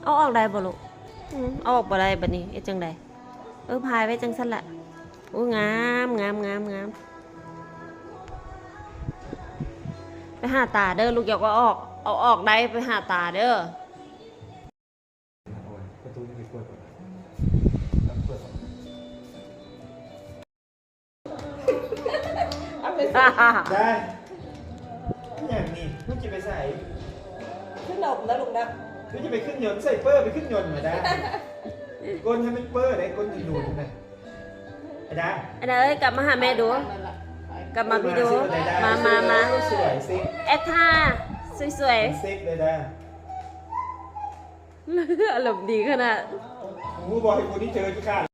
ເອົາອອກໄດ້ບໍ່ລູກ? ອືມ ເອົາອອກບໍ່ໄດ້ບັດນີ້ ເຮັດຈັ່ງໃດ? ເອີ ພາຍໄວ້ຈັ່ງຊັ້ນລະ. ໂອ້ ງາມ ງາມ ງາມ ງາມ. ໄປຫາຕາເດີລູກ ຢ່າເອົາອອກ ເອົາອອກໄດ້ ໄປຫາຕາເດີ. ປະຕູນີ້ໄປເປີດກ່ອນ ເປີດກ່ອນ. ໄດ້ ອີຫຍັງນີ້? ລູກຈະໄປໃສ? ຂຶ້ນລົງນະລູກນະ. ລູກຈະໄປຂຶ້ນຍົນ ໃສ່ເປີ ໄປຂຶ້ນຍົນມາໄດ້. ກົ້ນໃຫ້ມັນເປີໄດ້ ກົ້ນໜູນນະ. ໄອ້ດາ ໄອ້ດາເອີຍ ກັບມາຫາແມ່ດູ ກັບມາພີ່ດູ. ມາ ມາ ມາ ສວຍໆ ຊິ ແອັດທ່າສວຍໆ ຊິເລີຍດາ. ອາລົມດີຂະໜາດ. ຮູ້ບໍ່ ໃຫ້ຄົນທີ່ເຈີຂີ້ຄ້ານ